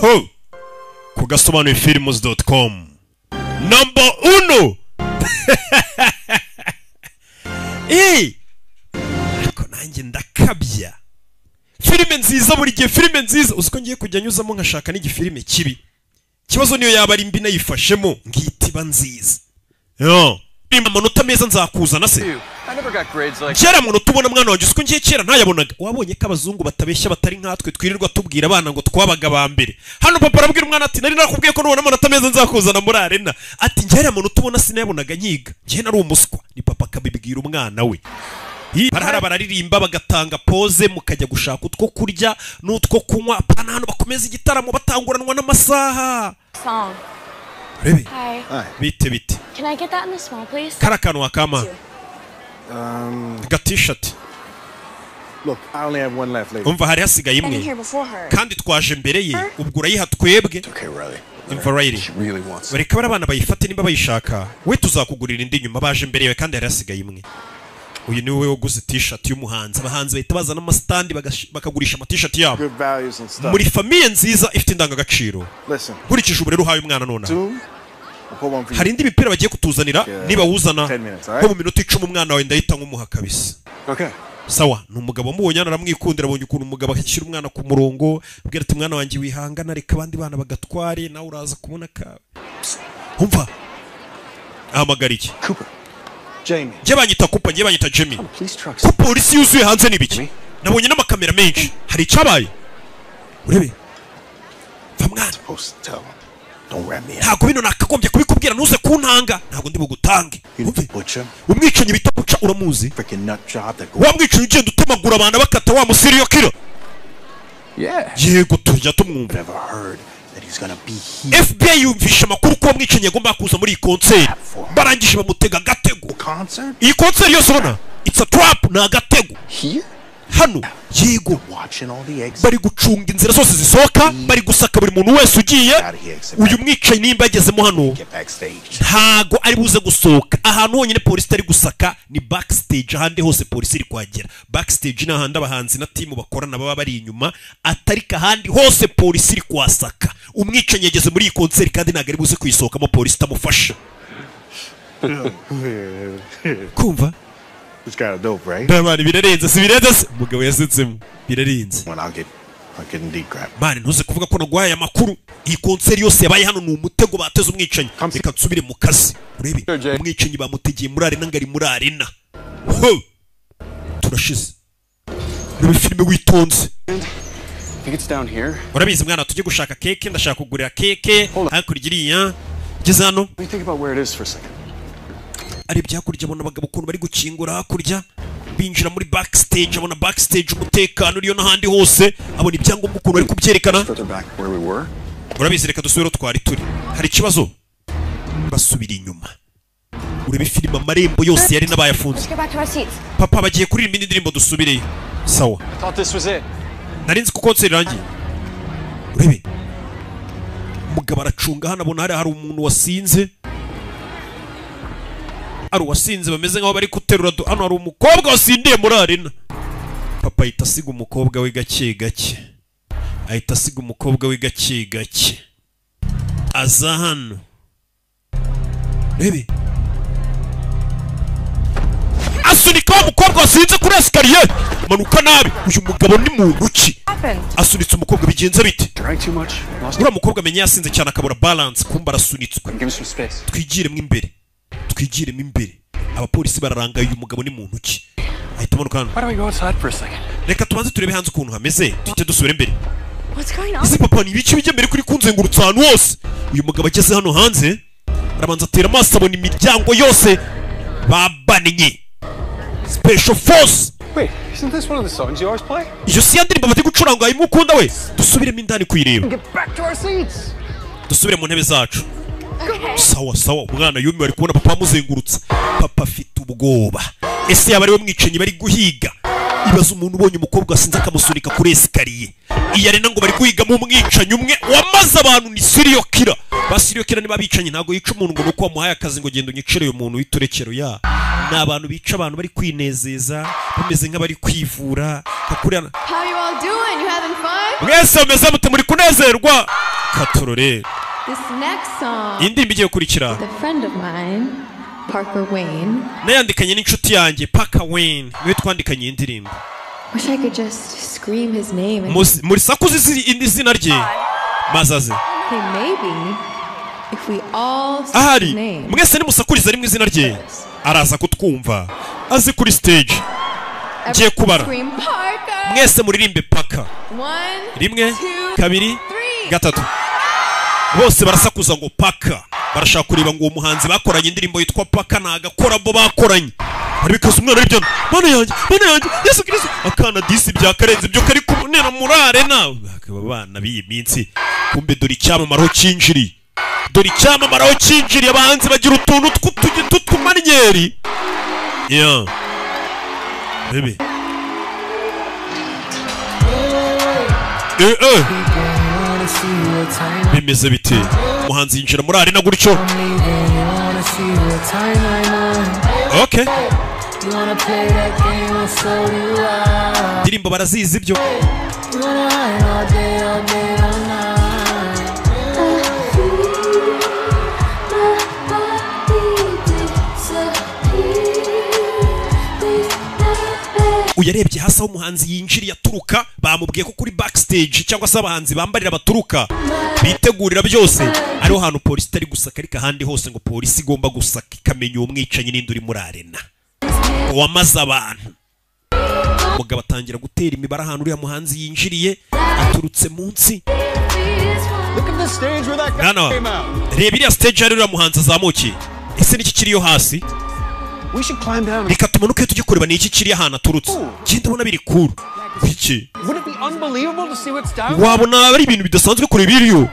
Ho, ku gasobanuye films.com number uno. Ariko nanjye ndakabya, filime nziza buri gihe, filime nziza. Uziko ngiye kujya nyuzamo nkashaka n'igifilime kibi? Ikibazo niyo yaba ari mbi nayifashemo ngita iba nziza. Yo, nimba amanota meza nzakuzana se. I never got grades like Kera amanota ubona, mwana wanjye, uziko ngiye kera ntayabonaga? Wabonye ko abazungu batabeshya, batari nkatwe twirirwa tubwira abana ngo twabaga ba mbere. Hano papa arabwira umwana ati: "Nari nakubwiye ko nubona amanota meza nzakuzana muri arena." Ati: "Njye amanota ubona sinayabonaga nkiga, njye nari umuswa." Ni papa akabibwira umwana we. Barahara bararirimba, bagatanga pause, mukajya gushaka utwo kurya n'utwo kunywa. Apana hano bakomeza igitaramo batanguranwa n'amasaha. Song. Urebe. Hi. Bite bite? Can I get that in the small, please? Kari akantu wakama gatishati? Look, I only have one left, lady. Umva, hari hasigaye I've been imwe here before her. kandi twaje mbere ye, ubwo urayiha twebwe. Okay, Riley. Umva Riley. She really wants it. Bareka bari abana bayifate nimba bayishaka, we tuzakugurira indi nyuma. Baje mbere yawe kandi hari hasigaye imwe. Uyu ni wowe waguze T-shirt y'umuhanzi. Abahanzi bahita bazana amasitandi bakagurisha ama-T-shirt yabo. Good values and stuff. Muri famille nziza ifite indangagaciro. Listen, Nkurikije uburere uhaye umwana nonaha, soon we'll put one for you. hari indi mipira bagiye kutuzanira. Niba wuzana 10 minutes, alright? nko mu minota 10, umwana wawe ndahita nkumuha kabisa. Okay. Sawa. Ni umugabo amubonye hano aramwikundira. Abonye ukuntu umugabo ashyira umwana ku murongo, abwira ati: "Mwana wanjye, wihangana, reka abandi bana bagatware, nawe uraza kubona kawe." Umva, ahamagara iki? Cooper. Jamie. Njye banyita Cooper, njye banyita Jamie. Police trucks. Ko polisi yuzuye hanze n'ibiki? Nabonye n'amakamera menshi, hari icyabaye? Urebe, va mwana. Supposed to tell him. Don't rat me out. Ntabwo bino nakagombye kubikubwira, ntuze kuntanga, ntabwo ndi bugutange. Umve. Butcher. Umwicanyi bita Buca uramuzi? Freaking nut job that Wa mwicanyi ugenda utemagura abantu bakata, wa muserial killer? Yeah. Yego, tujya tumwumva. Never heard that he's gonna be here. FBI yumvisha amakuru ko uwo mwicanyi yagomba kuza muri iyi konseri, barangije bamutega agatego. Concert? Iyi konseri yose ubona, it's a trap, ni agatego. Here? Hano, yego. Watching all the exits. Bari gucunga inzira zose zisohoka, bari gusaka buri muntu wese ugiye. Uyu mwicanyi nimba yagezemo hano, Get backstage. ntago ari buze gusohoka. Ahantu honyine polisi itari gusaka ni backstage, ahandi hose polisi iri kuhagera. Backstage ni ahandi abahanzi na timu bakorana baba bari inyuma, atariko ahandi hose polisi iri kuhasaka. Umwicanyi yageze muri iyi konseri kandi ntabwo ari buze kuyisohokamo polisi itamufasha. Kumva. It's kind of dope, right? Ndabana birarenze, si birenze se? Umugabo yasetsemo, birarenze. When I'll get in deep crap. Man, ntuze kuvuga ko naguhaye amakuru. Iyi konseri yose yabaye hano ni umutego bateze umwicanyi. Reka nsubire mu kazi. Urebe, umwicanyi bamutegeye muri arena, ngo ari muri arena. Ho! Turashize. Urebe filime witonze. Think it's down here. Urabizi mwana, tujye gushaka keke, ndashaka kugurira keke hakurya iriya. Ngeze hano. Let me think about where it is for a second. Arebye hakurya, abona abagabo ukuntu bari gukingura hakurya binjira muri backstage. Abona backstage umutekano uriyo n'ahandi hose, abona ibyangombwa ukuntu bari kubyerekana. Further back where we were. Urabizi, reka dusubire aho twari turi, hari ikibazo. Basubira inyuma. Urebe filime, amarembo yose yari n'abayafunze. Let's get back to our seats. Papa, bagiye kuririmba indi ndirimbo, dusubireyo. Sawa. I thought this was it. Nari nzi ko konseri irangiye. Urebe, umugabo aracunga hano, abona hari umuntu wasinze, hari uwasinze bameze nk'aho bari guterura. Hano hari umukobwa wasindiye muri arena. Papa ahita asiga umukobwa we gake gake, ahita asiga umukobwa we gake gake, aza hano. Urebe, asunika wa mukobwa wasinze kuri escalier, manuka nabi. Uyu mugabo ni muntu ki? Happened. Asunitse umukobwa, bigenze bite? Drank too much. Lost. Uriya mukobwa amenya yasinze cyane akabura balance, kumba arasunitswe. Give me some space. Twigiremo imbere, twigiremo imbere. Abapolisi bararangaye, uyu mugabo ni muntu ki? Ahita amanuka hano. Why don't we go outside for a second? Reka tubanze turebe hanze ukuntu hameze, tujye dusubira imbere. What's going on? Ese papa, ni ibiki bijya mbere kuri kunzengurutsa ahantu hose? Uyu mugabo ageze hano hanze, arabanza atera amaso, abona imiryango yose babannye, special force. Wait, isn't this one of the songs you always play? Iyo si ya ndirimbo bari gucuranga imwe ukunda we? Dusubiremo indani kuyireba. Get back to our seats. Dusubire mu ntebe zacu. Okay. Sawa sawa. Umwana yumiwe, ari kubona papa amuzengurutsa. Papa afite ubwoba, ese yaba ari we mwicanyi bari guhiga? Ibaza umuntu ubonye umukobwa wasinze akamusunika kuri escalier. Iyi arena ngo bari guhigamo umwicanyi umwe wamaze abantu, ni serial killer. Ba serial killer niba bicanyi, ntabwo yica umuntu ngo nuko wamuhaye akazi ngo genda unyicire uyu muntu w'iturekero. Ya, ni abantu bica abantu bari kwinezeza, bameze nk'abari kwivura nka kuriya. How you all doing? You having fun? Mwese mumeze mute? Muri kunezerwa? Katurore. This next song, Indirimbo igiye gukurikira with a friend of mine, Parker Wayne. nayandikanye n'inshuti yanjye Parker Wayne, niwe twandikanye iyi ndirimbo. Wish I could just scream his name and Muri sakuzi izina rye maze aze. Okay, maybe if we all say his Ahari name. mwese nimusakuriza rimwe izina rye araza kutwumva, aze kuri stage. Ngiye kubara. Scream Parker. Mwese muririmbe Parker. One, Rimwe, two, kabiri, three. gatatu. Bose barasakuza ngo "Parker". Barashaka kureba ngo uwo muhanzi bakoranye indirimbo yitwa Parker ni agakorabo bakoranye. Arabikaza umwana aribyo. Mana yanjye, Mana yanjye, Yesu Kristo! Akana disi byakarenze ibyo kari kubonera muri arena. Akaba abana b'iyi minsi. Kumbe dore icyamamare aho cyinjiriye, dore icyamamare aho cyinjiriye. Abahanzi bagira utuntu tw'utumannyeri. Yeah. Bebe. Eh eh. Bimeze bite? Umuhanzi yinjira muri arena gutyo. Okay. Indirimbo barazizi ibyo. Uyarebye hasi aho umuhanzi yinjiriye aturuka, bamubwiye ko kuri backstage cyangwa se abahanzi bambarira baturuka bitegurira byose ariho hantu polisi itari gusaka, ariko ahandi hose ngo polisi igomba gusaka ikamenya uwo mwicanyi n'indi uri muri arena wamaze abantu. Umugabo atangira gutera imibare ahantu uriya muhanzi yinjiriye aturutse munsi. Look at the stage where that guy Mwana wa came out. reba iriya stage hari uriya muhanzi azamukiye. Ese niki kiriyo hasi? We should climb down. Reka tumanuke tujye kureba ni iki kiri ahantu aturutse. Ngenda ubona biri cool iki. Would it be unbelievable to see what's down? Wabona ari ibintu bidasanzwe kureba iriyo.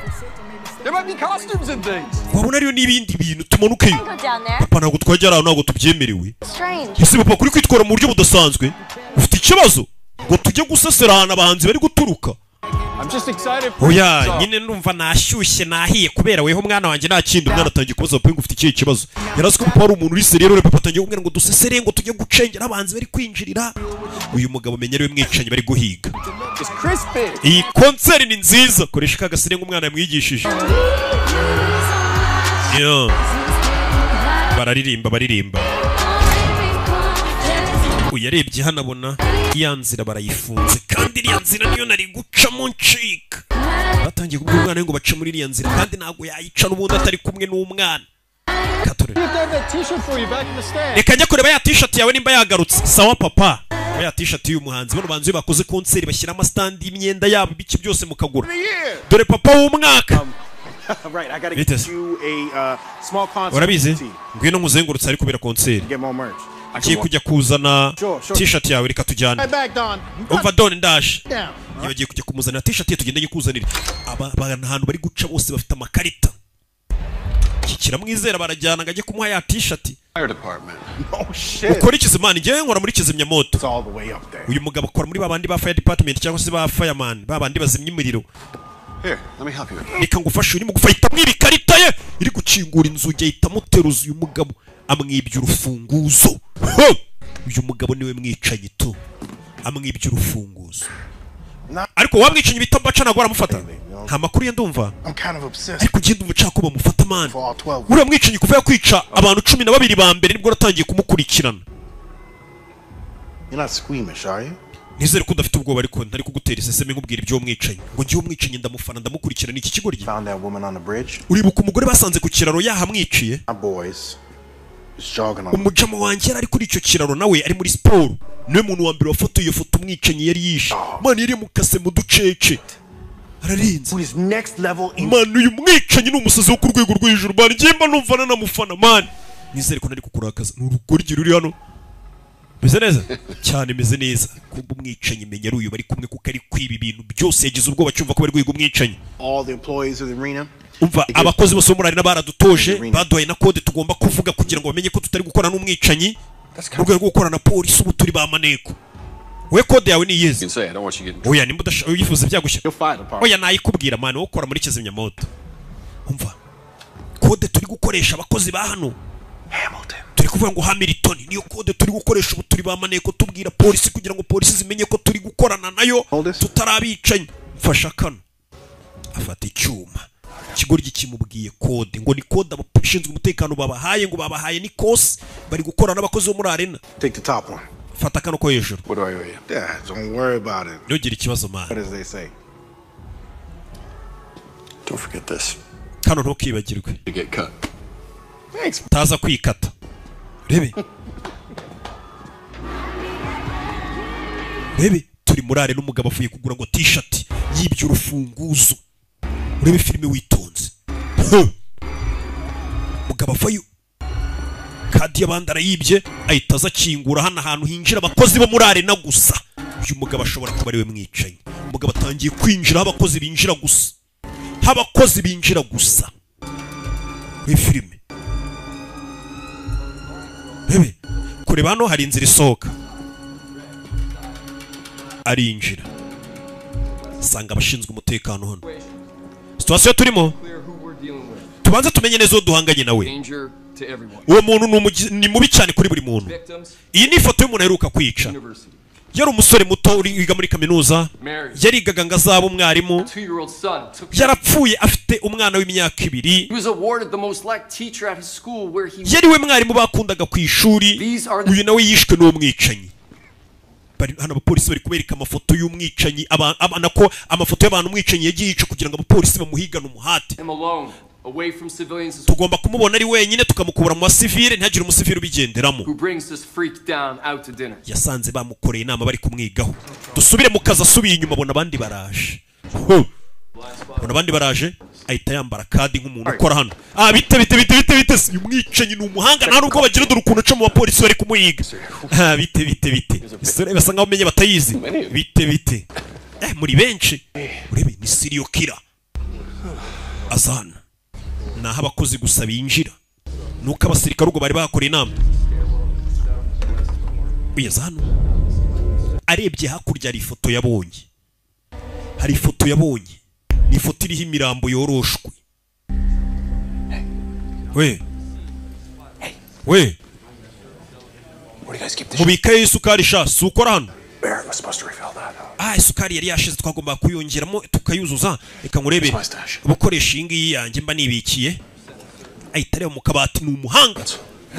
There might be costumes and things. Wabona ariyo n'ibindi bintu. Tumanukeyo. Go down there. Papa, ntabwo twajya ahantu, ntabwo tubyemerewe. Strange. Ese papa, kuri kwitwara mu buryo budasanzwe, ufite ikibazo ngo tujye gusesera ahantu abahanzi bari guturuka? I'm just excited for Oya. So, Nyine ndumva nashyushye, nahiye kubera weho mwana wanjye, nta kindi. Umwana atangiye kubaza papa ngo ufite ikihe kibazo. Yari azi ko papa ari umuntu uri sérieux. Rero papa atangiye kumubwira ngo dusesere, ngo tujye gucengera abahanzi bari kwinjirira. Uyu mugabo menya ariwe mwicanyi bari guhiga. It's crispy. Iyi concert ni nziza. Koresha ka gasire nk'umwana yamwigishije. Yeah. Bararirimba, baririmba. Uyarebye hano abona ya nzira barayifunze, kandi iriya nzira niyo nari gucamo ncika. Batangiye kubwira umwana we ngo bace muri iriya nzira, kandi ntabwo yayica n'ubundi atari kumwe n'umwana. Katorere. If they have that T-shirt for you back in the stand. Reka njya kureba ya T-shirt yawe nimba yagarutse. Sawa papa. Ya T-shirt y'uyu muhanzi, bano banzi iyo bakoze concert bashyira amastand y'imyenda yabo, ibiki byose mukagura. Dore papa w'umwaka. Right, I gotta Bite get se? you a small concert Urabizi, tee. ngwino nkuzengurutse ari kubera concert. Get more merch. Ngiye kujya kuzana Sure, sure. T-shirt yawe, reka tujyane. Right back, Don. Umva Don, ndaje. Down. Yagiye kujya kumuzanira T-shirt ye. Tugende nyikuzanire. Aba bantu ahantu bari guca bose bafite amakarita. Iki kiramwizera, barajyana ngo ajye kumuha ya T-shirt. Fire department. Oh shit. Ukora ikizimana? Njyewe nkora muri kizimyamoto. It's all the way up there. Uyu mugabo akora muri babandi ba fire department cyangwa se ba fireman, babandi bazimya imiriro. Here, let me help you. Reka ngufashe. Urimo gufahita amwiba ikarita ye iri gukingura inzugi, ahita amuteruza uyu mugabo amwibye urufunguzo. Ho! Uyu mugabo niwe mwicanyi tu, amwibye urufunguzo. Ariko wa mwicanyi bita Baca ntabwo baramufata, nta makuru ye ndumva. I'm kind of obsessed Ariko ugenda umva ushaka ko bamufata man. for all 12. Uriya mwicanyi kuva yakwica abantu 12 ba mbere nibwo natangiye kumukurikirana. You're not squeamish, are you? Nizere ko udafite ubwoba, ariko ntari kugutera iseseme nkubwira iby'uwo mwicanyi, ngo ngiye umwicanyi ndamufana, ndamukurikirana. Iki kigo rye. Found that woman on the bridge. Uribuka umugore basanze ku kiraro yahamwiciye? My boys is jogging on. Umujama wanjye yari ari kuri icyo kiraro, nawe ari muri siporo. Niwe muntu wa mbere wafotoye iyo foto umwicanyi yari yishe. Man, yari yamukase mu ducece, ararenze. Who is next level in Man, uyu mwicanyi ni umusazi wo ku rwego rwo hejuru. Man, ngiye mba numva nanamufana. Man, nizere ko nari kukurakaza. Ni urugoryi ruri hano. Meze neza cyane, meze neza. Kumva umwicanyi menya ari uyu bari kumwe, kuko ari kwiba ibintu byose. Yagize ubwoba cyumva ko bari guhiga umwicanyi. All the employees of the arena. Umva, abakozi bose bo muri arena baradutoje, baduhaye na code tugomba kuvuga kugira ngo bamenye ko tutari gukora n'umwicanyi mu rwego rwo gukorana na polisi. Ubu turi ba maneko. We code yawe ni iyihe? You can say I don't want you getting. Oya, nimba uyifuza byagushya. You'll find a part. Oya, nayikubwira man, wowe ukora muri kizimyamoto. Umva code turi gukoresha, abakozi ba hano turi kuvuga ngo Hamilton niyo code turi gukoresha. Ubu turi ba maneko, tubwira polisi kugira ngo polisi zimenye ko turi gukorana nayo, Hold this. tutari abicanyi. Mfasha kano. Afata icyuma. Ikigoryi kimubwiye kode, ngo ni kode abashinzwe umutekano babahaye, ngo babahaye ni kosi bari gukora n'abakozi bo muri arena. Take the top one. Fata kano ko hejuru. What do I owe you? Yeah, don't worry about it. Ntugire ikibazo, man. What does they say? Don't forget this. Kano ntukibagirwe. To get cut. Thanks. Utaza kwikata. Rebe, rebe, turi muri arena, umugabo avuye kugura ngo t-shirt, yibye urufunguzo. Urebe filime witonze. Huh. Umugabo avayo, kadi y'abandi arayibye, ahita aza akingura hano ahantu hinjira abakozi bo muri arena gusa. Uyu mugabo ashobora kuba ariwe mwicanyi. Umugabo atangiye kwinjira aho abakozi binjira gusa, aho abakozi binjira gusa. Muri filime, rebe, kureba hano hari inzira isohoka, arinjira, asanga abashinzwe umutekano hano. Situation turimo, tubanze tumenye neza uwo duhanganye nawe. Danger to everyone. Uwo muntu ni mubi cyane kuri buri muntu. Victims, Iyi ni ifoto y'umuntu aheruka kwica. university. Yari umusore muto uri wiga muri kaminuza. Married. Yarigaga ngo azabe umwarimu. 2-year-old son took. Yarapfuye afite umwana w'imyaka 2. He was awarded the most liked teacher at his school where he. Yari we mwarimu bakundaga ku ishuri. Uyu nawe yishwe n'uwo mwicanyi. Bari hano, abapolisi bari kubereka amafoto y'umwicanyi, nako amafoto y'abantu umwicanyi yagiye yica kugira ngo abapolisi bamuhigane umuhate. Him alone, away from civilians, Tugomba kumubona ari wenyine, tukamukubura mu basivile, ntihagire umusivile ubigenderamo. who brings this freak down out to dinner. Yasanze bamukoreye inama, bari kumwigaho. Dusubire mu kazi. Asubiye inyuma abona abandi baraje. Huh. Abona abandi baraje, ahita yambara kadi nk'umuntu ukora hano. Ah, bite, bite, bite, bite, bite se? Uyu mwicanyi ni umuhanga, nta nubwo bagira, dore ukuntu aca mu bapolisi bari kumuhiga. Ah, bite, bite, bite. Isura basa nkaho umenye batayizi. Bite, bite, muri benshi. Urebe, ni serial killer. Aza hano, ni aho abakozi gusa binjira, nuko abasirikare ubwo bari bahakoreye inama. Ugeze hano, arebye hakurya hari ifoto yabonye, hari ifoto yabonye, ni ifoto iriho imirambo yoroshwe. We, we, mubikayo isukari sha, si ukora hano? Barrett was supposed to refill that. Ah, isukari yari yashize, twagombaga kuyongeramo tukayuzuza. Reka nkurebere ubukoresha iyi ngiyi yanjye mba nibikiye. Ahita areba mu kabati, ni umuhanga.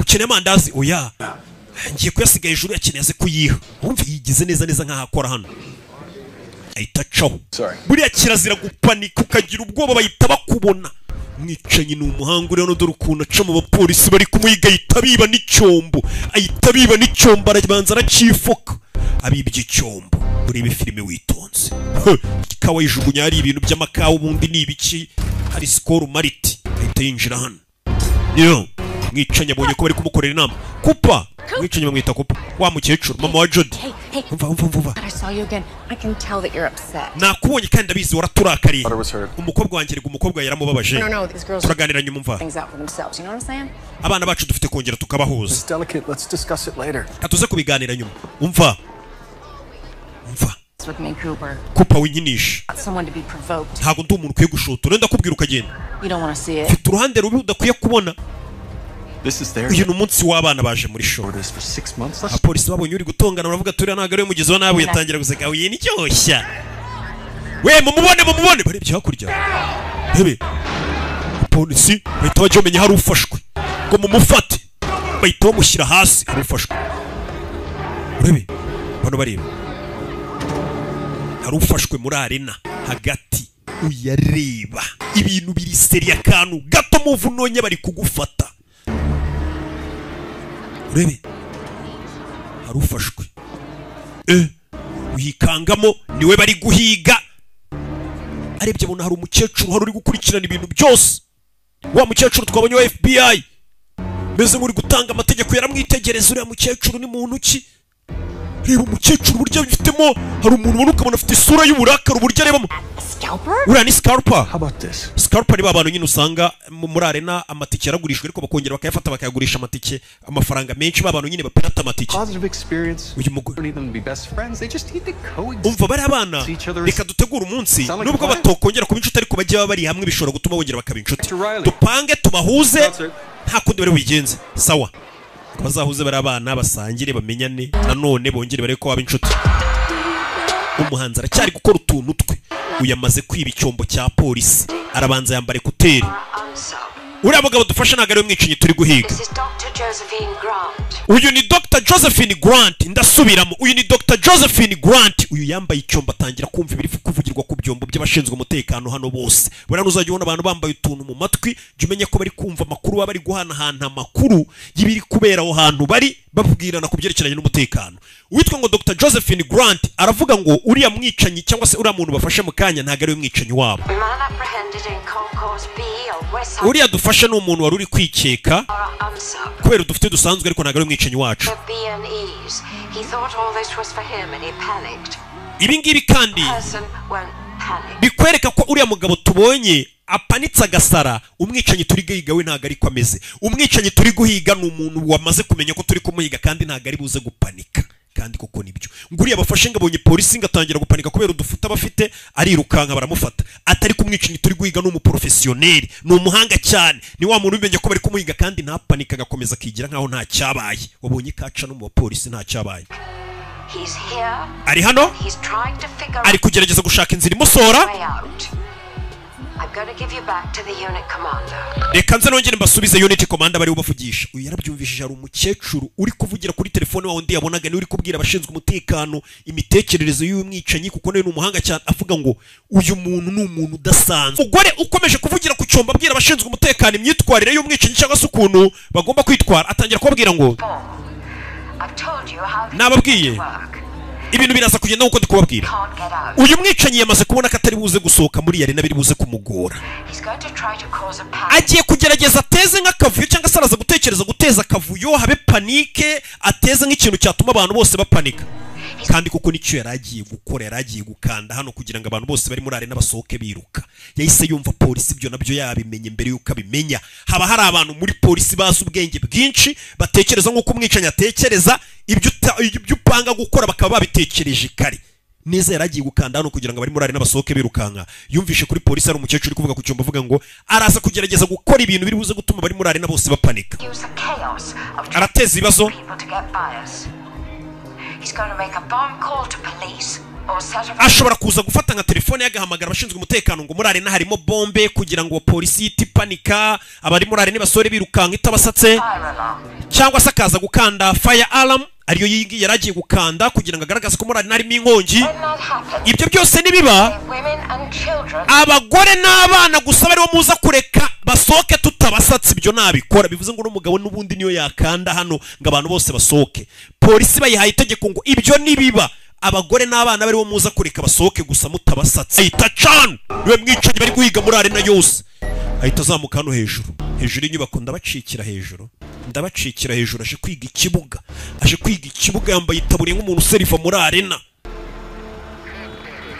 Ukeneye amandazi? Oya, ngiye kuyasiga hejuru, yakeneye aze kuyiha. Wumva yigize neza neza nk'aho akora hano, ahita acaho. Buriya kirazira gupanika ukagira ubwoba, bahita bakubona. Mwicanyi ni umuhanga. Uriya dore ukuntu aca mu bapolisi bari kumuhiga, ahita abiba n'icyombo, ahita abiba n'icyombo, arabanza aracifuka, abibye icyombo. Urebe filime witonze. Huh, ikawa yijugunya, hari ibintu by'amakawa, ubundi ni ibiki? Hari Skol malt. Ahita yinjira hano. Yo, mwicanyi abonye ko bari kumukorera inama. Kupa, mwicanyi bamwita Kupa, wa mukecuru, mama wa Jody. Hey, hey. Umva, umva, umva, umva. I saw you again. I can tell that you're upset. Nakubonye kandi ndabizi waraturakariye. Umukobwa wanjye, rega umukobwa yaramubabaje. No, no, these girls Turaganira nyuma, umva. things out for themselves. You know what I'm saying? Abana bacu dufite kongera tukabahuza. It's delicate. Let's discuss it later. Katuze kubiganira nyuma, umva, umva. It's with me, Cooper. Kupa, winyinisha. Not someone to be provoked. Ntabwo ndi umuntu ukwiye gushotora, ndakubwira ukagenda. You don't want to see it. Mfite uruhande rubi udakwiye kubona. This is their Uyu ni umunsi w'abana, baje muri show. orders for 6 months. Let's Abapolisi babonye uri gutongana baravuga, turiya ntabwo ari we mugizi wa nabi. Yatangira guseka, uyu ni cyoshya we, mumubone, mumubone. Barebye hakurya, rebe, abapolisi bahita bajya bamenya hari ufashwe, ngo mumufate, bahita bamushyira hasi. Hari ufashwe, urebe bano bareba, hari ufashwe muri arena hagati. Uyareba ibintu biri sérieux, akantu gato muvunonye bari kugufata. Urebe, hari ufashwe, uyikangamo niwe bari guhiga. Arebye abona hari umukecuru hari uri gukurikirana ibintu byose, wa mukecuru twabonye wa FBI, meze nk'uri gutanga amategeko. Yaramwitegereza, uriya mukecuru ni muntu ki? Reba umukecuru uburyo abifitemo, hari umuntu ubona ukabona afite isura y'uburakari, uburyo arebamo. Scalper? Uriya ni scalper. How about this? Scalper ni ba bantu nyine usanga muri arena amatike yaragurishwe, ariko bakongera bakayafata bakayagurisha amatike amafaranga menshi, ba bantu nyine bapirata amatike. Positive experience. Uyu mugore Don't need them to be best friends. They just need to coexist. Umva, bari abana, reka dutegure umunsi, nubwo batokongera kuba inshuti, ariko bajye baba bari hamwe, bishobora gutuma bongera bakaba inshuti. Dupange tubahuze, nta kundi bari bubigenze. Sawa, bazahuze bari abana, basangire, bamenyane, nanone bongere barebe ko baba inshuti. Umuhanzi aracyari gukora utuntu twe. Uyu amaze kwiba icyombo cya polisi, arabanza yambara écouteurs. ekuteri. Uriya mugabo dufashe ntabwo ari we mwicanyi turi guhiga. This is Dr. Josephine Grant. Uyu ni Dr Josephine Grant. Ndasubiramo, uyu ni Dr Josephine Grant. Uyu yambaye icyombo, atangira kumva ibiri kuvugirwa ku byombo by'abashinzwe umutekano hano bose. Buriya ntuzajya ubona abantu bambaye utuntu mu matwi, jya umenya ko bari kumva amakuru, baba bari guhanahana amakuru y'ibiri kubera aho hantu bari, babwirana ku byerekeranye n'umutekano. Uwitwa ngo Dr Josephine Grant aravuga ngo uriya mwicanyi cyangwa se uriya muntu bafashe mu kanya ntabwo ari we mwicanyi wabo. Man apprehended in Concourse B of West Side Uriya dufashe ni umuntu wari uri kwikeka Unsub. kubera udufite dusanzwe, ariko ntabwo ari we mwicanyi wacu. The B and E's. He thought all this was for him and he panicked. Ibi ngibi kandi Person won't panic. bikwereka ko uriya mugabo tubonye apanitse agasara, umwicanyi turi guhiga we ntabwo ariko ameze. Umwicanyi turi guhiga ni umuntu wamaze kumenya ko turi kumuhiga, kandi ntabwo ari buze gupanika. Kandi koko nibyo, ngo uriya bafashe ngo abonye polisi ngo atangira gupanika kubera udufuta aba afite, arirukanka baramufata. Atari ko umwicanyi turi guhiga ni umuporofesiyoneri, ni umuhanga cyane, ni wa muntu ubimenya ko bari kumuhiga kandi ntapanike, agakomeza akigira nkaho nta cyabaye. Wabonye kaca no mu bapolisi nta cyabaye. He's here. Ari hano. He's trying to figure Ari kugerageza gushaka inzira imusohora. a way out. I'm going to give you back to the unit commander. Reka nze nongere mbasubize unit commander bari bubavugisha. Uyu yarabyumvishije, hari umukecuru uri kuvugira kuri telefone wa wundi yabonaga, niwe uri kubwira abashinzwe umutekano imitekerereze y'uyu mwicanyi, kuko nawe ni umuhanga cyane. Avuga ngo uyu muntu ni umuntu udasanzwe. Umugore ukomeje kuvugira ku cyombo abwira abashinzwe umutekano imyitwarire y'umwicanyi cyangwa se ukuntu bagomba kwitwara, atangira kubabwira ngo I've told you how this Nababwiye. work. Ibintu biraza kugenda nk'uko ndi kubabwira. Can't get out. Uyu mwicanyi yamaze kubona ko atari buze gusohoka muri arena, biri buze kumugora. He's going to try to cause a panic. Agiye kugerageza ateze nk'akavuyo, cyangwa se araza gutekereza guteza akavuyo, habe panique, ateze nk'ikintu cyatuma abantu bose bapanika. Kandi kuko nicyo yari agiye gukora, yari agiye gukanda hano kugira ngo abantu bose bari muri arena basohoke biruka. Yahise yumva polisi, ibyo nabyo yabimenye mbere y'uko abimenya. Haba hari abantu muri polisi bazi ubwenge bwinshi, batekereza nk'uko umwicanyi atekereza, ibyo upanga gukora bakaba babitekereje kare neza. Yari agiye gukanda hano kugira ngo abari muri arena basohoke birukanka. Yumvishe kuri polisi hari umukecuru uri kuvuga ku cyombo avuga ngo araza kugerageza gukora ibintu biri buze gutuma abari muri arena bose bapanika. Use the chaos of Arateza ibibazo. people to get by us. He's going to make a bomb call to police or set up Ashobora kuza gufata nka telefone ye agahamagara abashinzwe umutekano ngo muri arena harimo bombe, kugira ngo polisi ihite ipanika, abari muri arena basore birukanka itabasatse. fire alarm. Cyangwa se akaza gukanda fire alarm, ariyo iyi ngiyi yari agiye gukanda, kugira ngo agaragaze ko muri arena harimo inkongi. When that happens, Ibyo byose nibiba, women and children abagore n'abana gusa bariho muza kureka basohoke tutabasatse. Ibyo nabikora, bivuze ngo n'umugabo n'ubundi niyo yakanda hano ngo abantu bose basohoke, polisi bayihaye itegeko ngo ibyo nibiba, abagore n'abana bariho muza kureka basohoke gusa mutabasatse. Ahita acana, niwe mwicanyi bari guhiga muri arena yose. Ahita azamuka hano hejuru, hejuru y'inyubako. Ndabacikira hejuru, ndabacikira hejuru. Aje kwiga ikibuga, aje kwiga ikibuga, yambaye itaburiya nk'umuntu useriva muri arena.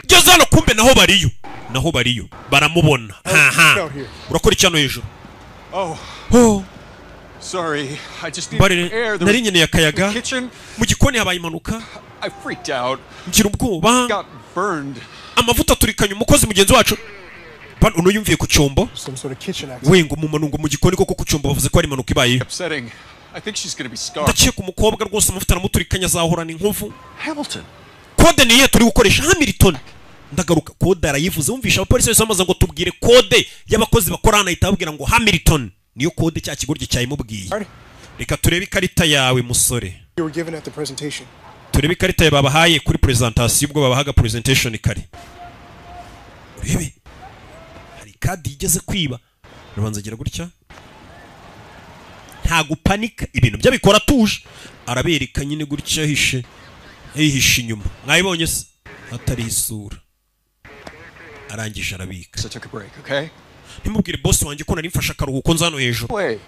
Geze hano, kumbe naho bariyo, naho bariyo baramubona. Haha, urakora iki hano hejuru? Oh, Oh, sorry. I just need Bare, air. There nari nkeneye akayaga. The kitchen. Mu gikoni habaye impanuka. I freaked out. Ngira ubwoba. Got burned. Amavuta aturikanye umukozi mugenzi wacu. Bano uno yumviye ku cyombo. Some sort of kitchen accident. We ngo mu manungo mu gikoni koko, ku cyombo bavuze ko hari impanuka ibayeyo. Upsetting. I think she's gonna be scarred. Ndakeka umukobwa rwose amavuta aramuturikanye, azahorana inkovu. Hamilton. Kode niye turi gukoresha? Hamilton. Ndagaruka, kode arayivuze. Wumvisha abapolisi bose bamaze ngo tubwire kode y'abakozi bakora hano, ahita ababwira ngo Hamilton niyo kode. Cya kigoryi cyayimubwiye. Reka turebe ikarita yawe, musore. You were given at the presentation. Turebe ikarita yawe babahaye kuri presentation, ubwo babahaga presentation kare. Urebe, hari kadi yigeze kwiba. Urabanza agira gutya, nta gupanika, ibintu byo abikora atuje. Arabereka nyine gutya, ahishe, yihishe inyuma. Mwayibonye se hatariho isura? Arangije arabika. So I took a break, okay? Ntimubwire boss wanjye ko nari mfashe akaruhuko nza hano hejuru. Wait.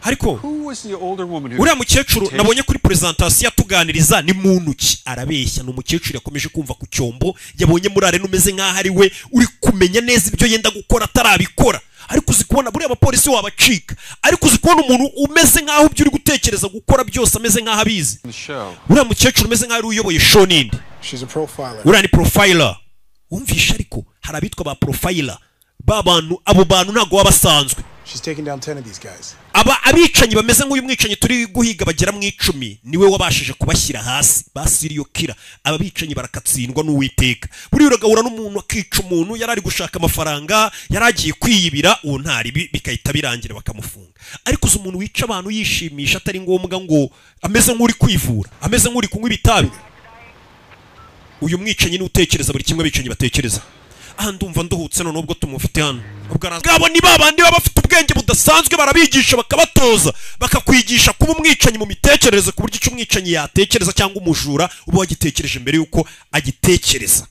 Ariko Who was the older woman who uriya mukecuru nabonye kuri presentation atuganiriza ni muntu ki? Arabeshya, ni umukecuru yakomeje kumva ku cyombo, yabonye muri arena, umeze nk'aho ari we uri kumenya neza ibyo yenda gukora atarabikora. Ariko uzi kubona buriya abapolisi wabacika, ariko uzi kubona umuntu umeze nk'aho ibyo uri gutekereza gukora byose ameze nk'aho abizi? the show? Uriya mukecuru umeze nk'aho ari we uyoboye show nindi. She's a profiler. Uriya ni profiler. Wumvishe, ariko hari abitwa ba profiler, ba bantu, abo bantu ntabwo baba basanzwe. She's taken down 10 of these guys. Aba abicanyi bameze nk'uyu mwicanyi turi guhiga bagera mu 10, niwe wabashije kubashyira hasi ba serial killer. Aba bicanyi barakatsindwa n'Uwiteka. Buriya uragahura n'umuntu akica umuntu yari ari gushaka amafaranga, yari agiye kwiyibira, uwo ntari bikahita birangira bakamufunga. Ariko uzi umuntu wica abantu yishimisha, atari ngombwa ngo ameze nk'uri kwivura, ameze nk'uri kunywa ibitabi. Uyu mwicanyi ni utekereza buri kimwe abicanyi batekereza. Aha ndumva nduhutse none ubwo tumufite hano. Ubwo ngabo ni babandi baba bafite ubwenge budasanzwe, barabigisha bakabatoza, bakakwigisha kuba umwicanyi mu mitekerereze, ku buryo icyo umwicanyi yatekereza cyangwa umujura uba wagitekereje mbere yuko agitekereza.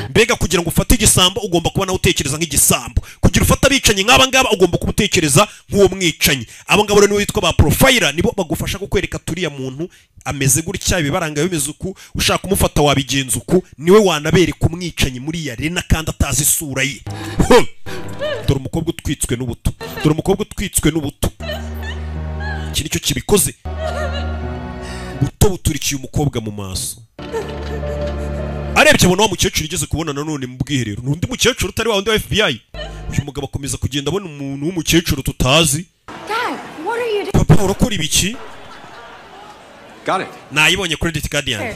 Mbega kugira ngo ufate igisambo ugomba kuba nawe utekereza nk'igisambo. Kugira ufate abicanyi nk'aba ngaba ugomba kuba utekereza nk'uwo mwicanyi. Abo ngabo rero nibo bitwa ba profiler, nibo bagufasha kukwereka turiya muntu ameze gutya, ibibaranga bimeze uku, ushaka kumufata wabigenza uku. Niwe wanabereka umwicanyi muri iyi arena kandi atazi isura ye. Ho! Dore umukobwa utwitswe n'ubuto, dore umukobwa utwitswe n'ubuto. Iki nicyo kibikoze. Buto buturikiye umukobwa mu maso. Arebye abona wa mukecuru igeze kubona nanone mu bwiherero. Ni undi mukecuru utari wa wundi wa FBI. Uyu mugabo akomeza kugenda abona umuntu w'umukecuru tutazi. Dad, what are you doing? Papa, urakora ibiki? Got it. Nayibonye credit card yanjye.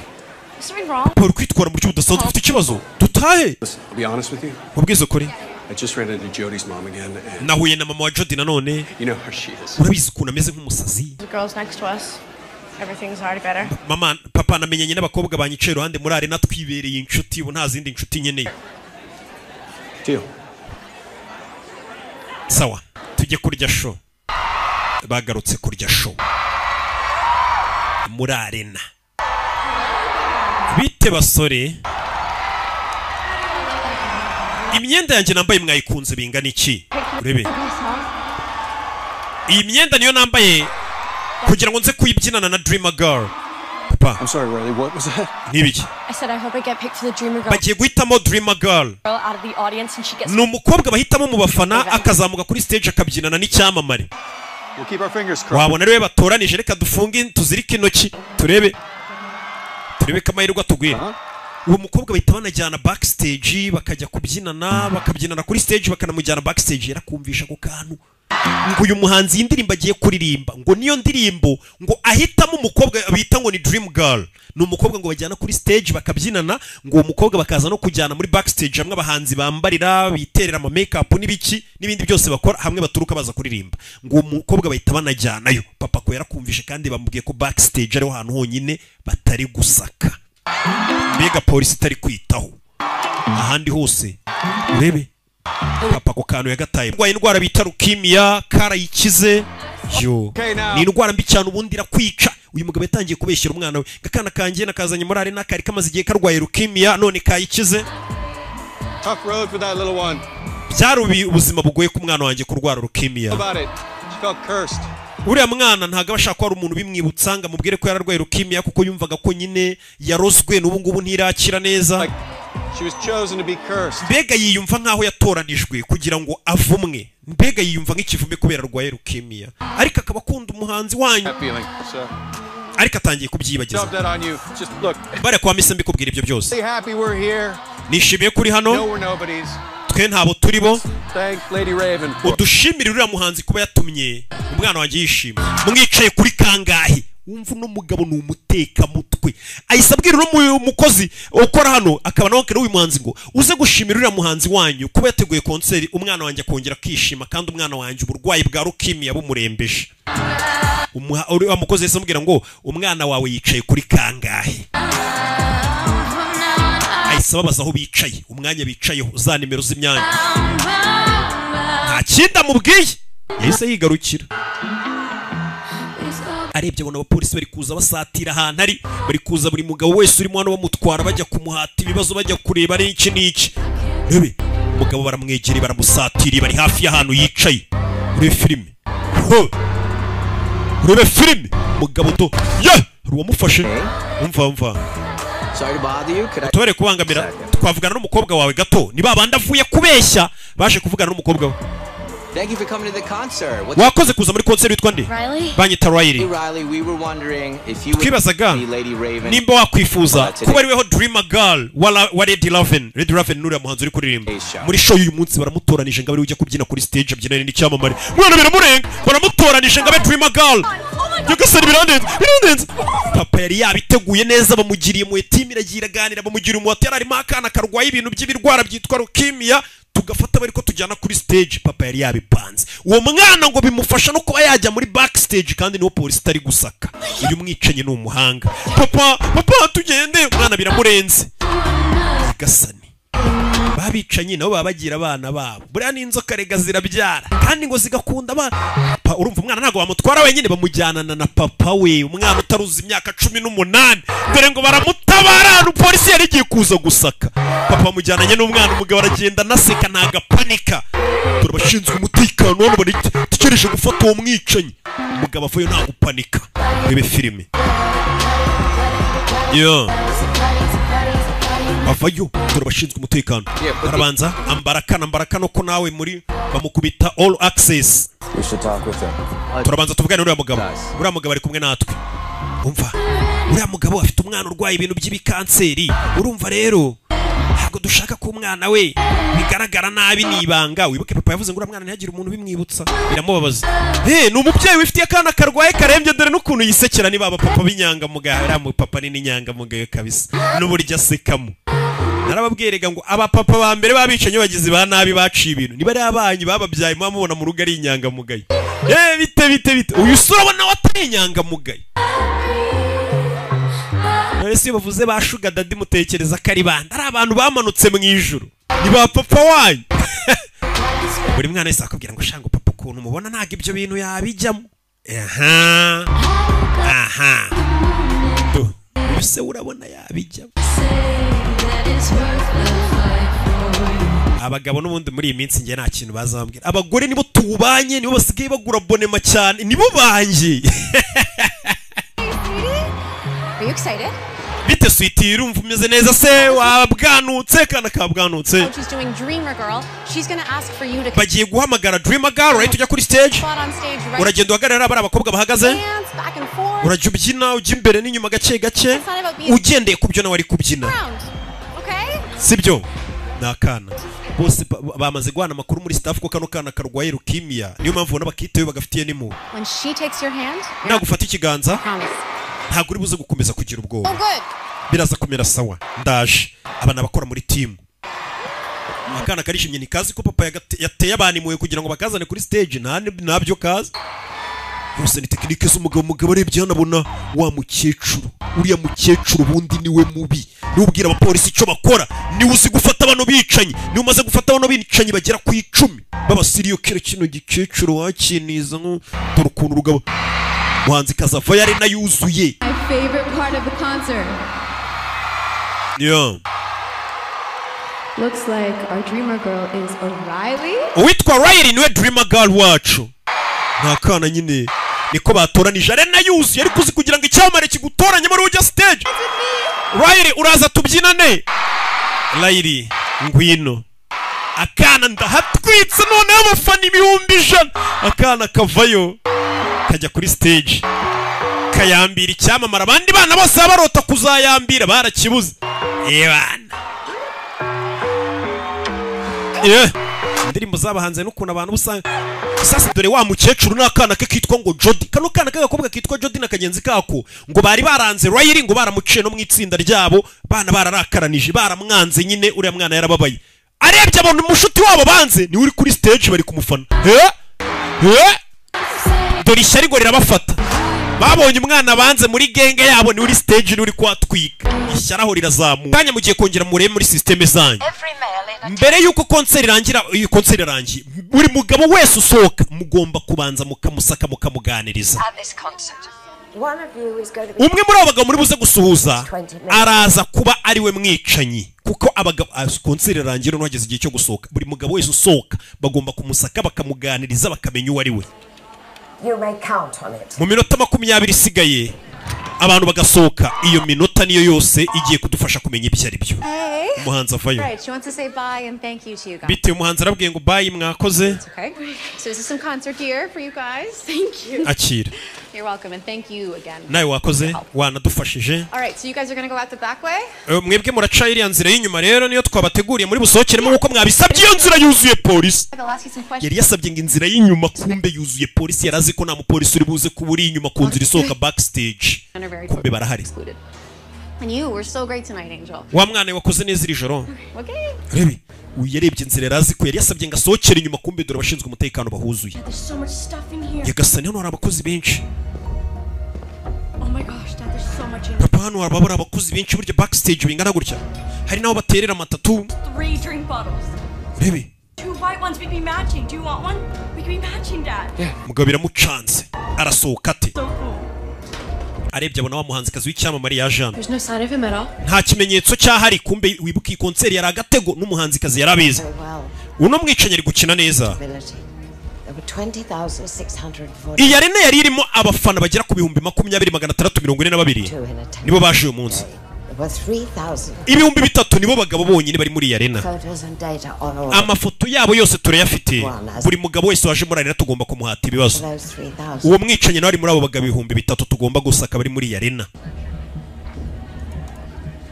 Is something wrong? Papa, uri kwitwara mu buryo budasanzwe, ufite ikibazo? Dutahe. Listen, I'll be honest with you. Ubwize ukuri. I just ran into Jody's mom again, and Nahuye na mama wa Jody nanone. you know how she is. Urabizi ukuntu ameze nk'umusazi. The girls next to us. Everything's already better. Mama, papa, namenyanye n'abakobwa banyicaye iruhande muri arena, twibereye inshuti, ubu nta zindi nshuti nkeneye. Deal. Sawa, tujye kurya show. Bagarutse kurya show muri arena. Bite basore, imyenda yanjye nambaye mwayikunze bingana iki? Urebe iyi myenda niyo nambaye kugira ngo nze kuyibyinana na Dreamer Girl. Papa, I'm sorry, Riley. What was that? N'ibiki? I said I hope I get picked for the Dreamer Girl Bagiye guhitamo Dreamer Girl. out of the audience and she gets Ni umukobwa bahitamo mu bafana, akazamuka kuri stage akabyinana n'icyamamare. We'll keep our fingers crossed. Wabona ariwe batoranije. Reka dufunge tuzirike intoki, turebe ko amahirwe atugwira. Uwo mukobwa bahita banajyana backstage, bakajya kubyinana, bakabyinana kuri stage, bakanamujyana backstage. Yarakumvisha ako kantu ngo uyu muhanzi iyi ndirimbo agiye kuririmba, ngo niyo ndirimbo ngo ahitamo umukobwa bita ngo ni Dream Girl. Ni umukobwa ngo bajyana kuri stage bakabyinana, ngo uwo mukobwa bakaza no kujyana muri backstage hamwe abahanzi bambarira, biterera ama make up n'ibiki n'ibindi byose bakora, hamwe baturuka baza kuririmba, ngo uwo mukobwa bahita banajyanayo. Papa ko yarakumvishe, kandi bamubwiye ko backstage ariho hantu honyine batari gusaka, mbega polisi itari kwitaho ahandi hose. Urebe papa ako kantu yagataye. Arwaye indwara bita leukemia, karayikize yo. Ni indwara mbi cyane, ubundi irakwica. Uyu mugabo yatangiye kubeshyera umwana we, akana kanjye nakazanye muri arena kari kamaze igihe karwaye leukemia, none kayikize. Tough road for that little one. Byari ubuzima bugoye ku mwana wanjye kurwara leukemia. About it. She felt cursed. Uriya mwana ntabwo aba ashaka ko hari umuntu ubimwibutsa ngo amubwire ko yararwaye leukemia, kuko yumvaga ko nyine yarozwe, n'ubu ngubu ntirakira neza. Like she was chosen to be cursed. Mbega yiyumva nk'aho yatoranijwe kugira ngo avumwe, mbega yiyumva nk'ikivume kubera arwaye leukemia, ariko akaba akunda umuhanzi wanyu. That feeling. So Ariko atangiye kubyibagiza. dump that on you. Just look. Bare kwa mise mbikubwira ibyo byose. Be happy we're here. Nishimiye kuri hano. No, we're nobodies. Twe ntabo turi bo. Thank Lady Raven for Udushimire uriya muhanzi kuba yatumye umwana wanjye yishima. Mwicaye kuri kangahe? Wumva uno mugabo ni umutekamutwe. Ahise abwira uno mukozi ukora hano, akaba nawe w'uyu muhanzi, ngo uze gushimira uriya muhanzi wanyu kuba yateguye concert, umwana wanjye akongera akishima, kandi umwana wanjye uburwayi bwa leukemia bumurembeje. Uriya mukozi yahise amubwira ngo umwana wawe yicaye kuri kangahe? Ahise ababaza aho bicaye, umwanya bicayeho, za nimero z'imyanya. Nta kindi amubwiye, yahise yigarukira. Arebye abona abapolisi bari kuza basatira ahantu ari, bari kuza, buri mugabo wese urimo hano bamutwara, bajya kumuhata ibibazo, bajya kureba ari iki n'iki. Rebe umugabo, baramwegereye, baramusatiriye, bari hafi y'ahantu yicaye. Urebe filime. Ho! Urebe filime. Mugabo do ye, hari uwamufashe. Umva, umva. Sorry to bother you. Could I? Tubare kubangamira, twavugana n'umukobwa wawe gato? Ni babandi avuye kubeshya, baje kuvugana n'umukobwa we. Thank you for coming to the concert. What's Wakoze kuza muri konseri. Witwa nde? Riley? Banyita Riley. Hey, Riley, we were wondering if you would Twibazaga be Lady Raven. nimba wakwifuza Today. kuba ariweho Dreamer Girl wa Lady Raven. Lady Raven nuriya muhanzi uri kuririmba muri show y'uyu munsi. Baramutoranije ngo abe ariwe ujya kubyina kuri stage, abyinane n'icyamamare. Mwana biramurenga, baramutoranije ngo abe Dreamer Girl. Nyagasani, birandenze, birandenze! Papa yari yabiteguye neza, bamugiriye mu team iragiye iraganira, bamugira umuhate. Yari arimo akana karwaye ibintu by'ibirwara byitwa leukemia, tugafata bari ko tujyana kuri stage. Papa yari yabipanze. Uwo mwana ngo bimufasha no kuba yajya muri backstage, kandi niwo polisi itari gusaka. Uyu mwicanyi ni umuhanga. Papa, papa, tugende! Umwana biramurenze. Nyagasani, babicanyi nabo baba bagira abana babo. Buriya n'inzoka rega zirabyara, kandi ngo zigakunda abana. Urumva umwana ntabwo bamutwara wenyine, bamujyanana na papa we. Umwana utaruzi imyaka 18, dore ngo baramutabara. Ahantu polisi yari igiye kuza gusaka, papa bamujyananye n'umwana. Umugabo aragenda anaseka, ntabwo apanika. Dore abashinzwe umutekano hano bategereje gufata uwo mwicanyi. Umugabo avuye nta gupanika. Rebe filime yo bavayo. Dore abashinzwe umutekano barabanza ambara kano, ambara kano ko nawe muri bamukubita all access. We should talk with him. Turabanza tuvugane n'uriya mugabo. Uriya mugabo ari kumwe natwe. Umva, uriya mugabo afite umwana urwaye ibintu by'ibikanseri. Urumva rero ntabwo dushaka ko umwana we bigaragara nabi, ni ibanga. Wibuke papa yavuze ngo uriya mwana ntihagire umuntu ubimwibutsa, biramubabaza. He, ni umubyeyi wifitiye akana karwaye karembye. Dore n'ukuntu yisekera. Niba abapapa b'inyangamugayo, uriya mupapa ni n'inyangamugayo kabisa, n'uburyo asekamo. Narababwiraga ngo abapapa ba mbere babicanyi, bagizi ba nabi, baciye ibintu, niba ari abanyu bababyaye, muba mubona mu rugo ari inyangamugayo. Eh, bite bite bite! Uyu sura ubona we atari inyangamugayo. None se iyo bavuze ba sugar daddy, mutekereza ko ari bande? Ari abantu bamanutse mu ijuru? Ni ba papa wanyu. Buri mwana wese akubwira ngo shango papa ukuntu mubona ntabwo ibyo bintu yabijyamo. Aha aha, Do, uyu se urabona yabijyamo? Abagabo n'ubundi muri iyi minsi njye nta kintu bazambwira. Abagore nibo tubanye, nibo basigaye bagura bonema cyane, nibo banjye. Are you excited? Bite sweetie, urumva umeze neza se? Wabwanutse, kana kabwanutse. Coach is doing Dreamer Girl. She's gonna ask for you to Bagiye guhamagara Dreamer Girl, right? Ujya kuri stage. spot on stage right. Uragenda uhagarara bari abakobwa bahagaze. Dance back and forth. Urajya ubyina ujya imbere n'inyuma gake gake, ugendeye ku byo nawe ari kubyina. Round. Okay? Sibyo? Ni akana bose bamaze guhana amakuru muri staff ko kano kana karwaye leukemia, niyo mpamvu ubona bakiteyo bagafitiye n'impuhwe. When she takes your hand, Nagufata ikiganza, promise. ntabwo uri buze gukomeza kugira ubwoba. Oh, good. Biraza kumera sawa, ndaje. Aba ni abakora muri team. Akana karishimye, ntikazi ko papa yateye abantu impuhwe kugira ngo bakazane kuri stage. Nta ntabyo kazi yose, ni tekinike z'umugabo. Umugabo arebye hano abona wa mukecuru. Uriya mukecuru ubundi niwe mubi, niwe ubwira abapolisi icyo bakora, niwe uzi gufata abantu bicanyi, niwe umaze gufata abantu bicanyi bagera ku 10 b'abasiriyo kera. Kino gikecuru wakiniza nko dore ukuntu urugabo muhanzi kazava yari yuzuye. My favorite part of the concert. Yeah. Looks like our dreamer girl is O'Reilly. Uwitwa Riley niwe Dreamer Girl wacu. Nta kana nyine niko batoranije, arena yuzuye, ariko uzi kugira ngo icyamamare kigutoranye muri ujya stage. Riley, uraza tubyinane. Riley, ngwino. Akana ndahatwitse noneho, abafana 100,000. Akana kavayo kajya kuri stage, kayambira icyamamare. Abandi bana bose baba barota kuzayambira, barakibuze. Ebana Yeah. Indirimbo z'abahanzi n'ukuntu abantu usanga sasa. Dore wa mukecuru n'akana ke kitwa ngo Jody. Kano kana k'agakobwa kitwa Jody na kagenzi kako ngo bari baranze Riley, ngo baramuciye no mu itsinda ryabo. Bana bararakaranije, baramwanze nyine. Uriya mwana yarababaye, arebye abona umushuti wabo banze niwe uri kuri stage, bari kumufana. He he, dore ishyari ngo rirabafata. Babonye umwana banze muri gang yabo niwe uri stage, niwe uri kuhatwika. Ishyari aho rirazamuka. Kanya mugiye kongera murebe muri système zanyu mbere y'uko konseri irangira. Iyi konseri irangiye, buri mugabo wese usohoka mugomba kubanza mukamusaka, mukamuganiriza. At this concert, one of you is going to be Umwe muri abo bagabo muri buze gusuhuza araza kuba ari we mwicanyi, kuko abagabo konseri irangira noneho hageze igihe cyo gusohoka, buri mugabo wese usohoka bagomba kumusaka, bakamuganiriza, bakamenya uwo ari we. You may count on it. Mu minota 20 isigaye Abantu bagasohoka, iyo minota niyo yose igiye kudufasha kumenya ibyo ari byo. Hey. Umuhanzi avayo. Right, she wants to say bye and thank you to you guys. Bitewe umuhanzi arabwiye ngo bye, mwakoze. Okay. So this is some concert gear for you guys. Thank you. Akira. You're welcome, and thank you again. Nawe wakoze, wanadufashije. All right, so you guys are gonna go out the back way. Mwebwe muraca iriya nzira y'inyuma rero, niyo twabateguriye muri busohokeremo nk'uko mwabisabye. Iyo nzira yuzuye polisi. They'll ask you some questions. Yari yasabye ngo inzira y'inyuma, kumbe yuzuye polisi. Yari azi ko nta mupolisi uri buze kuba uri inyuma ku nzira isohoka backstage, kumbe barahari. And you were so great tonight, Angel. Wa mwana we, wakoze neza iri joro. Okay. Rebe uyu, yarebye inzira yari azi ko yari yasabye ngo asohokere inyuma, kumbe dore abashinzwe umutekano bahuzuye. There's so much stuff in here. Nyagasani, hano hari abakozi benshi. Oh my gosh, Dad, there's so much in here. Papa, hano haba hari abakozi benshi. Burya backstage bingana gutya, hari n'aho baterera amatatu. 3 drink bottles. Rebe. 2 white ones. We'd be matching. Do you want one? We could be matching, Dad. Mugabo biramucanze, arasohoka ate? So cool. Arebye abona wa muhanzikazi w'icyamamare yaje hano. There's no sign of him at all. Nta kimenyetso cy'ahari. Kumbe wibuka iyi konseri yari agatego, n'umuhanzikazi yari abizi. Very well. Uno mwicanyi ari gukina neza. Ability. There were 20,640 Iyi arena yari irimo abafana bagera ku 20,642, nibo baje uyu munsi. There were 3,000 3,000 nibo bagabo bonyine bari muri iyi arena. photos and data on all Amafoto yabo yose turayafite. Buri mugabo wese waje muri arena tugomba kumuhata ibibazo. those 3,000. Uwo mwicanyi nawe ari muri abo bagabo 3,000 tugomba gusaka bari muri iyi arena.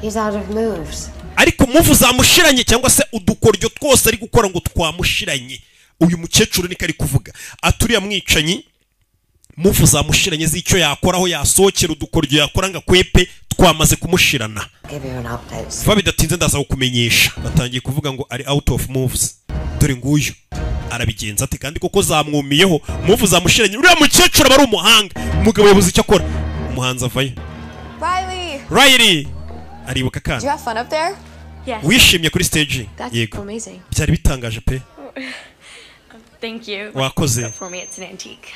He's out of moves. Ariko move zamushiranye, cyangwa se udukoryo twose ari gukora ngo twamushiranye. Uyu mukecuru niko ari kuvuga, aturiya mwicanyi move zamushiranye z'icyo yakora, aho yasohokera, udukoryo yakora ngo akwepe, twamaze kumushirana. Give you an update. Vuba bidatinze ndaza kukumenyesha. Batangiye kuvuga ngo ari out of moves. Dore nguyu arabigenza ate? Kandi koko zamwumiyeho, move zamushiranye. Uriya mukecuru aba ari umuhanga. Umugabo yabuze icyo akora, umuhanzi avayo. Riley. Riley aribuka Did you akana. have fun up there? Yes. Wishimye kuri stage? That's Yego. amazing. Byari bitangaje pe. Thank you. Wakoze. For me, it's an antique.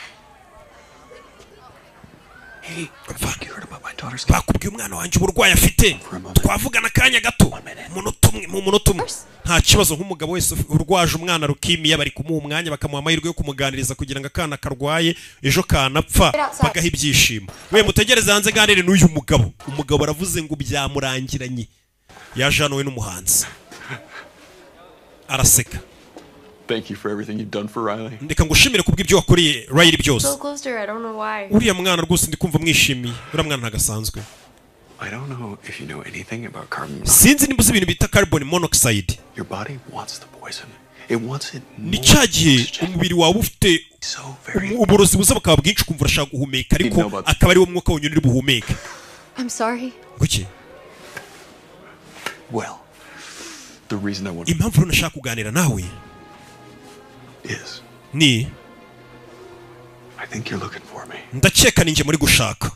Bakubwiye umwana wanjye uburwayi afite? Twavugana akanya gato, umunota umwe, mu munota umwe nta kibazo. Nk'umugabo wese urwaje umwana leukemia, bari kumuha umwanya, bakamuha amahirwe yo kumuganiriza kugira ngo akana karwaye ejo kanapfa bagaha ibyishimo. We mutegereze hanze ganire n'uyu mugabo. Umugabo aravuze ngo byamurangiranye. Yaje hano we n'umuhanzi, araseka. Thank you for everything you've done for Riley. Ndeka ngushimire kubw'ibyo wakoreye Riley byose. So close to her, I don't know why. Uriya mwana rwose ndi kumva mwishimiye, uriya mwana nagasanzwe. I don't know if you know anything about carbon monoxide. Sinzi nimba uzi ibintu bita carbon monoxide. Your body wants the poison. It wants it Ni cya gihe umubiri wawe ufite uburozi buza bukaba bwinshi, ukumva urashaka guhumeka, ariko akaba ari wo mwuka wonyine uri buhumeke. I'm sorry. Kuki? Well, the reason I want Impamvu rero nashaka kuganira nawe is ni I think you're looking for me. Ndakeka ninjye muri gushaka,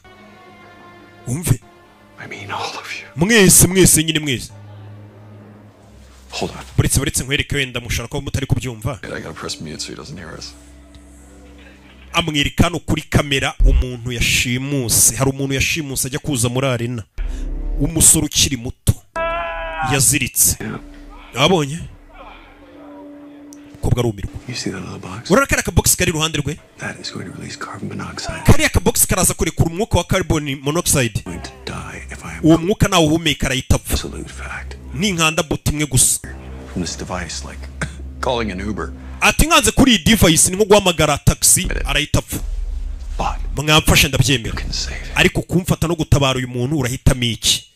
wumve. I mean all of you. Mwese mwese nyine mwese. Hold on. Buretse, buretse nkwereke, wenda mushobora kuba mutari kubyumva. I gotta press mute so he doesn't hear us. Amwereka hano kuri kamera umuntu yashimuse. Hari umuntu yashimuse ajya kuza muri arena, w'umusore ukiri muto yaziritse. Abonye umukobwa arumirwa. You see that little box? Urabona kariya kabogisi kari iruhande rwe? That is going to release carbon monoxide. Kariya kabogisi karaza kurekura umwuka wa carbon monoxide. Going to die if I am Uwo mwuka nawe uhumeka arahita apfa. Absolute fact. Ninkanda buto imwe gusa. From this device, like calling an Uber. Ati nkanze kuri iyi device ni nko guhamagara taxi, arahita apfa. Mwamfashe ndabyemera, ariko kumfata no gutabara uyu muntu, urahitamo iki?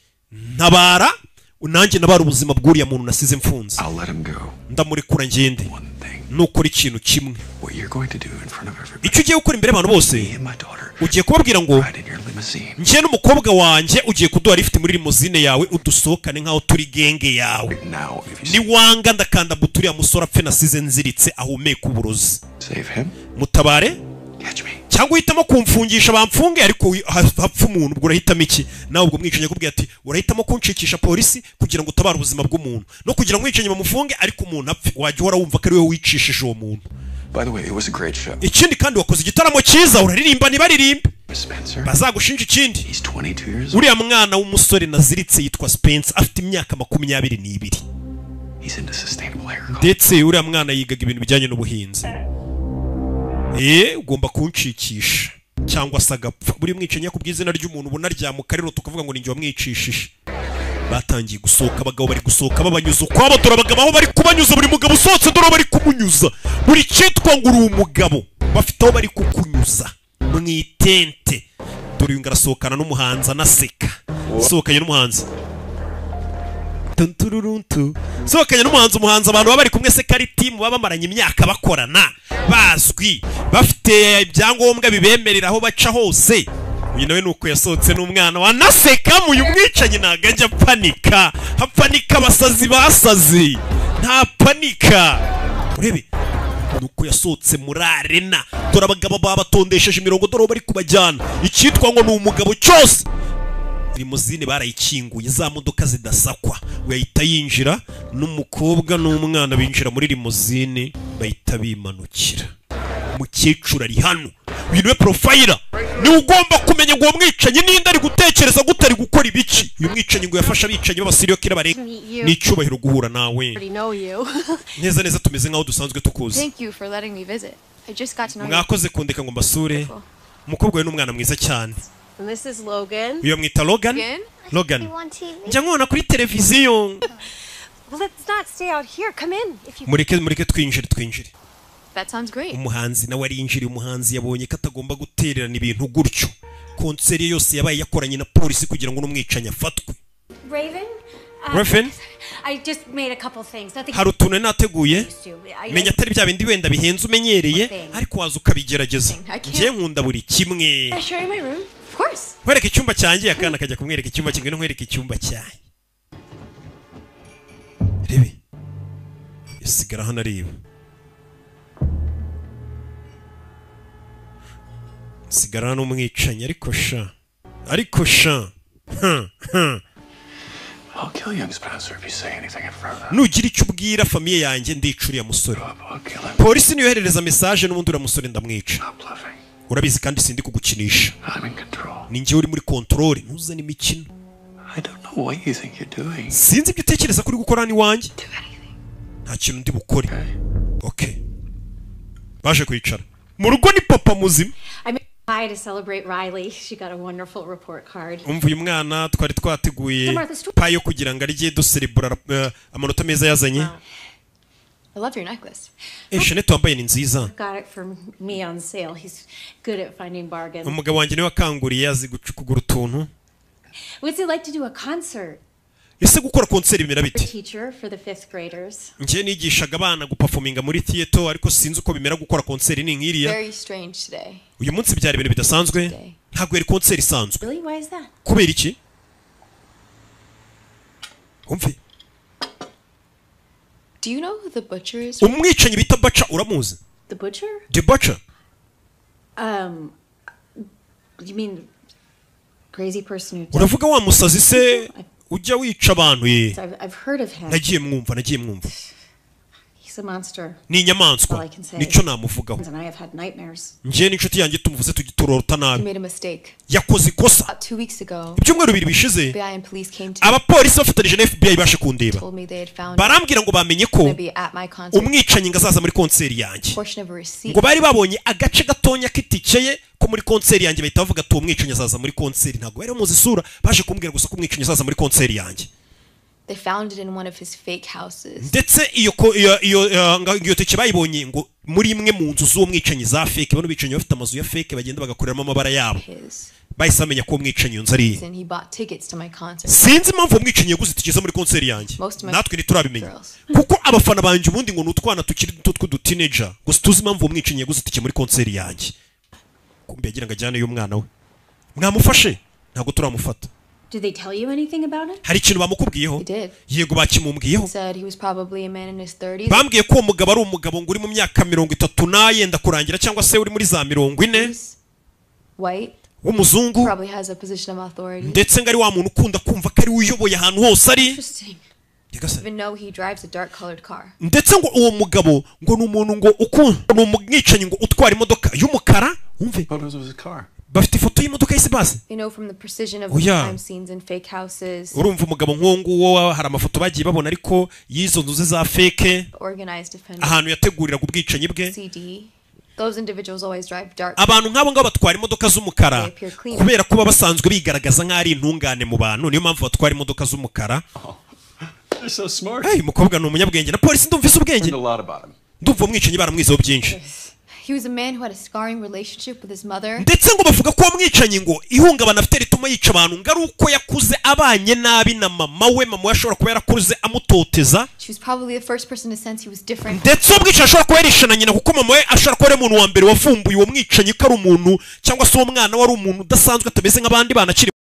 Ntabara nanjye nabara ubuzima bw'uriya muntu nasize mfunze. I'll let him go. Ndamurekura ngende nukora ikintu kimwe. What you're going to do in front of everybody. Icyo ugiye gukora imbere y'abantu bose, ugiye kubabwira ngo Ride in your limousine. njye n'umukobwa wanjye ugiye kuduha lift muri limousine yawe, udusohokane nk'aho turi gang yawe. Now, if you Niwanga ndakanda buto uriya musore apfe nasize nziritse, ahumeka uburozi. save him, Mutabare catch me. cyangwa uhitamo kumfungisha bamfunge, ariko hapfa umuntu. Ubwo urahitamo iki nawe? Ubwo mwicanyi akubwiye ati urahitamo kunshikisha polisi kugira ngo utabare ubuzima bw'umuntu, no kugira ngo mwicanyi bamufunge ariko umuntu apfe, wajya uhora wumva ko ari wowe wicishije uwo muntu. By the way, it was a great show. Ikindi kandi wakoze igitaramo cyiza, uraririmba ntibaririmbe. Spencer, Bazagushinja ikindi. he's 22 years old. Uriya mwana w'umusore naziritse yitwa Spencer, afite imyaka 22. He's into sustainable agriculture. Ndetse uriya mwana yigaga ibintu bijyanye n'ubuhinzi. Ugomba kunshikisha. Cyangwa se agapfa. Buri mwicanyi yakubwiye izina ry'umuntu ubona ryamuka rero tukavuga ngo ninjye wamwicishije. Batangiye gusohoka, abagabo bari gusohoka babanyuza ukwabo. Dore abagabo aho bari kubanyuza, buri mugabo usohotse dore aho bari kumunyuza. Buri cyitwa ngo uri umugabo bafite aho bari kukunyuza mu itente. Dore uyu ngo arasohokana n'umuhanzi, anaseka, sohokanye n'umuhanzi. Tuntururuntu. Sohokanye n'umuhanzi. Umuhanzi abantu baba bari kumwe se kari team, baba bamaranye imyaka bakorana, bazwi, bafite ibyangombwa bibemerera aho baca hose. Uyu nawe nuko yasohotse n'umwana, wanaseka. Uyu mwicanyi ntabwo ajya apanika, hapanika abasazi basazi, nta panika. Urebe nuko yasohotse muri arena. Dore abagabo babatondesheje imirongo, dore aho bari kubajyana. Icyitwa ngo ni umugabo cyose, limousine barayikinguye, za modoka zidasakwa. We ahita yinjira n'umukobwa n'umwana, binjira muri limousine bahita bimanukira. Umukecuru ari hano, uyu niwe profiler, niwe ugomba kumenya ngo uwo mwicanyi ninde, ari gutekereza gute, ari gukora ibiki. Uyu mwicanyi ngo yafashe abicanyi b'aba serial killer barenga. Ni icyubahiro guhura nawe. Already know you. Neza neza tumeze nk'aho dusanzwe tukuzi. Thank you for letting me visit. I just got to know you. Mwakoze kundeka ngo mbasure. Umukobwa we ni umwana mwiza cyane. And this is Logan. Uyu bamwita Logan. Logan? Logan njya nkubona kuri televiziyo. Well, let's not stay out here. Come in if you. Mureke, mureke twinjire, twinjire. That sounds great. Umuhanzi nawe arinjiriye. Umuhanzi yabonye ko atagomba gutererana ibintu gutyo. Concert ye yose yabaye yakoranye na polisi kugira ngo n'umwicanyi afatwe. Raven? Raven? I just made a couple things. Nothing Hari utuntu nari nateguye. used to. Menya atari bya bindi wenda bihenze umenyereye, ariko waza ukabigerageza. Njye nkunda buri kimwe. Can I show you my room? Of course. Nkwereka icyumba cyanjye? Akana kajya kumwereka icyumba cye. Ngwino nkwereka icyumba cyanjye. Rebe, yasigara hano areba, sigara hano umwicanyi. Ariko sha, ariko sha. I'll kill young Spencer if you say anything in front of him. Nugira icyo ubwira famille yanjye, ndica uriya musore. I'll kill him. Polisi niyoherereza message n'ubundi uriya musore ndamwica. Stop bluffing. Urabizi kandi sindi kugukinisha. I'm in control. Ni njyewe uri muri control, ntuzane imikino. I don't know what you think you're doing. Sinzi ibyo utekereza ko uri gukora hano iwanjye. Nta kintu ndi bukore. Okay, baje kwicara mu rugo, ni papa muzima. I made pie to celebrate Riley. She got a wonderful report card. Umva, uyu mwana twari twateguye pie yo kugira ngo arye duserebura amanota meza yazanye. I love your necklace. Eh, chaînette wambaye ni nziza. Got it for me on sale. He's good at finding bargains. Umugabo wanjye niwe wakanguriye, azi kugura utuntu. What's it like to do a concert? Ese gukora concert bimera bite? Teacher for the fifth graders. Njye nigishaga abana guperforminga muri theater, ariko sinzi uko bimera gukora concert ni nk'iriya. Very strange today. Uyu munsi byari ibintu bidasanzwe, ntabwo yari concert isanzwe. Really? Why is that? Kubera iki? Umve. Do you know who the butcher is? Umwicanyi bita Butcher uramuzi? The butcher? The Butcher. You mean crazy person who? Uravuga wa musazi se ujya wica abantu ye? I've heard of him. Nagiye mwumva, nagiye mwumva. He's a monster. Ni inyamaswa. All I can say. Nicyo namuvugaho. And I have had nightmares. Njye n'inshuti yanjye tumuvuze tugiturota He nabi. made a mistake. Yakoze ikosa. About 2 weeks ago, Ibyumweru 2 bishize, FBI and police came to abapolisi bafatanyije na FBI bashe kundeba, told me they had found barambwira ngo bamenye ko gonna be at my concert. umwicanyi ngo azaza muri concert yanjye. Portion of a receipt. Ngo bari babonye agace gatonya k'itike ye ko muri concert yanjye, bahita bavuga ati uwo mwicanyi azaza muri concert. Ntabwo bari bamuzi isura, baje kumbwira gusa ko umwicanyi azaza muri concert yanjye. They found it in one of his fake houses. Ndetse iyo ko- iyo iyo eh, iyo tike bayibonye ngo muri imwe mu nzu z'uwo mwicanyi za fake. Bano bicanyi bafite amazu ya fake bagenda bagakoreramo amabara yabo. His. Bahise bamenya ko uwo mwicanyi iyo nzu ari iye. And he bought tickets to my concert. Sinzi impamvu uwo mwicanyi yaguze itike zo muri concert yanjye. Most of my Natwe ntiturabimenya, girls. kuko abafana banjye ubundi ngo ni utwana tukiri duto tw'uduteenager gusa. Tuzi impamvu uwo mwicanyi yaguze itike muri concert yanjye. Kumbe yagira ngo ajyane y'umwana we. Mwamufashe? Ntabwo turamufata. Did they tell you anything about it? Hari ikintu bamukubwiyeho? They did. Yego, bakimumbwiyeho. Said he was probably a man in his 30s. Bambwiye ko uwo mugabo ari umugabo ngo uri mu myaka 30 n'ayenda kurangira, cyangwa se uri muri za 40, White. w'umuzungu. Probably has a position of authority. Ndetse ngo ari wa muntu ukunda kumva ko ari we uyoboye ahantu hose ari. Nyagasani. Even though he drives a dark colored car. Ndetse ngo uwo mugabo ngo ni umuntu ngo ukunda, ni umwicanyi ngo utwara imodoka y'umukara. Wumve. Photos of his car. Bafite ifoto y'imodoka y'isi basi. You know, from the precision of Oh, the yeah. crime scenes and fake houses, Urumva umugabo nk'uwo nguwo, hari amafoto bagiye babona ariko y'izo nzu ze za fake, organized offender ahantu yateguriraga ubwicanyi bwe. CD. Those individuals always drive dark. Abantu nk'abo ngabo batwara imodoka z'umukara kubera ko baba basanzwe bigaragaza nk'aho ari intungane mu bantu, niyo mpamvu batwara imodoka z'umukara. They're so smart. Hey, umukobwa ni umunyabwenge na polisi ndumvise ubwenge. Learned a lot about him. Ndumva umwicanyi baramwizeho byinshi. He was a man who had a scarring relationship with his mother. Ndetse ngo bavuga ko uwo mwicanyi ngo ihungabana afite rituma yica abantu ngo ari uko yakuze abanye nabi na mama we. Mama we ashobora kuba yarakuze amutoteza. She was probably the first person to sense he was different. Ndetse uwo mwicanyi ashobora kuba yarishe na nyina, kuko mama we ashobora kuba ari umuntu wa mbere wavumbuye uwo mwicanyi ko ari umuntu, cyangwa se uwo mwana wari umuntu udasanzwe, atameze nk'abandi bana akiri